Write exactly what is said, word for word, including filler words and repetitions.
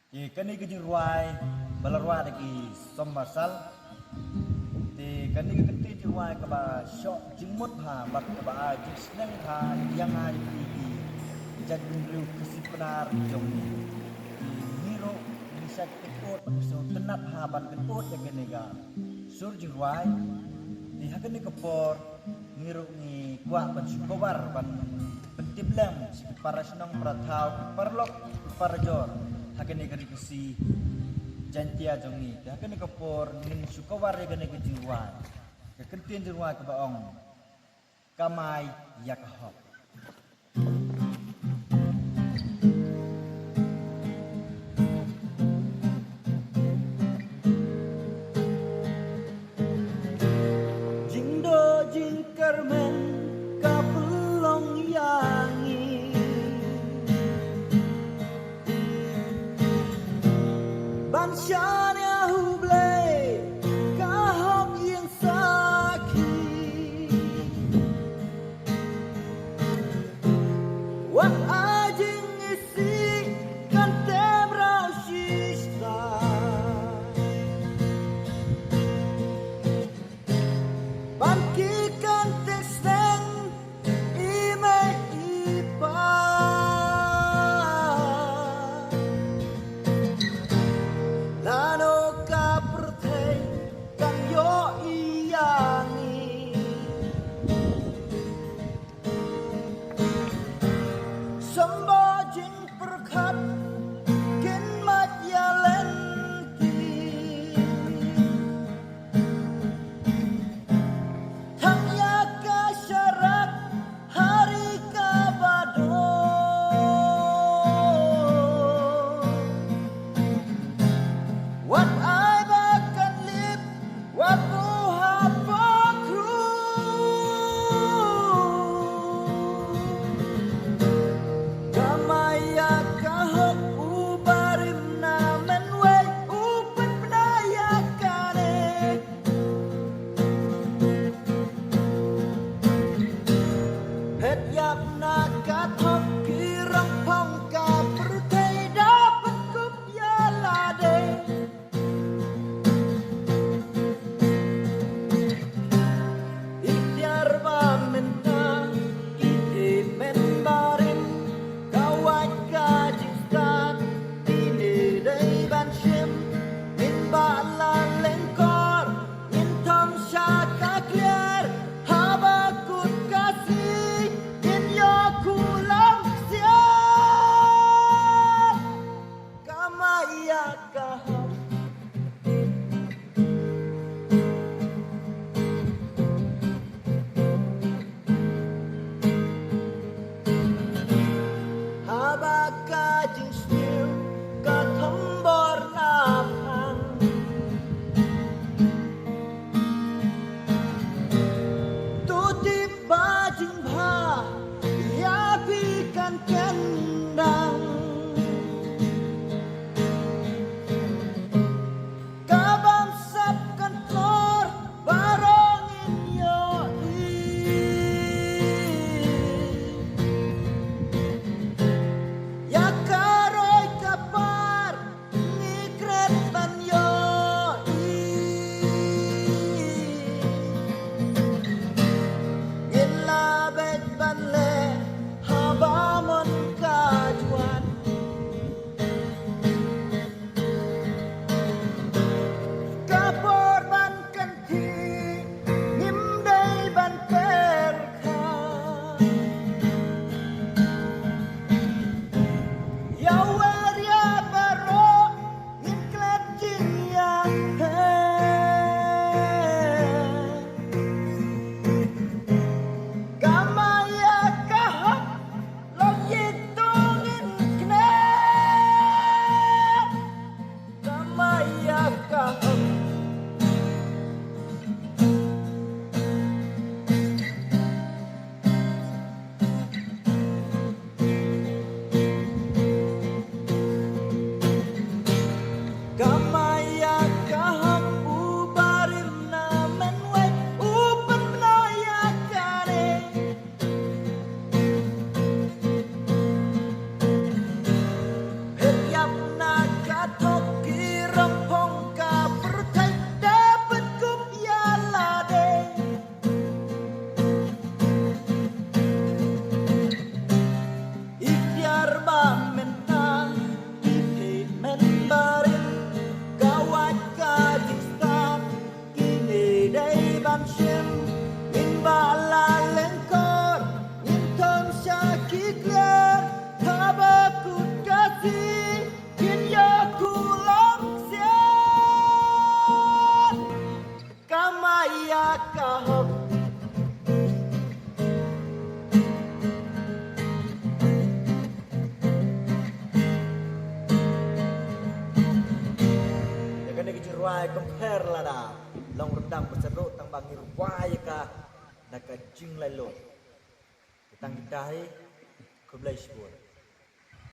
Te kane ka jingrwai ba la rwai da ki Somar Sal. Te kane ka kyntien jingrwai kaba shoh jingmut bha bad kaba ai jingsneng bha ïa nga ïa phi ki jaitbynriew Khasi Pnar jong ngi. Te ngi ruh ngi shait pynkut bad ngi sngewtynnat bha ban pynkut ïa kane ka sur jingrwai. Te ha kane ka por ngi ruh ngi kwah ban shu cover ban pyntip lem sha ki para shnong para thaw, ki paralok, ki parajor ha kane ka ri Khasi Jaiñtia jong ngi. Te ha kane ka por ngin shu cover ïa kane ka jingrwai, ka kyntien jingrwai kaba ong Kamai ïa ka hok. Jingdoh jingkyrmen ka pynlong ïa ngi ban shaniah U Blei, ka hok ïing sakhi. Wat ai jingisih kan tem rau shisha. Ban ki kan teh sneng i mei i pa. Lano ka pyrthei kan ïohi ïa ngi. Symboh jingpyrkhat kin mad ïa lynti. Thang ïa ka sharak ha ri kaba doh. Wat ai ba kan lip, wat buh ha pokru. Kamai ïa ka hok, u barim na mynwei u pynbna ïa kane. Phet ïap na ka thok, ki rong phong ka pyrthei da pynkup ïa lade. Ïa ba mynta ki dei men barim, ka wait ka jingstad, kine dei ban shim. Ngin ba la lyngkor, ngin thong sha ka kliar, haba kut ka sngi ngin ïoh kulam ksiar. Kamai ïa ka hok. Haba ka jingsniew ka thombor na phang. To tip ba jingbha ïa phi kan kyndang. Rwai compare lada long ryndang ba sat ruh tang ba ngi rwai ïa ka da ka jinglaitluid. Tang kita hi, khublei shibun.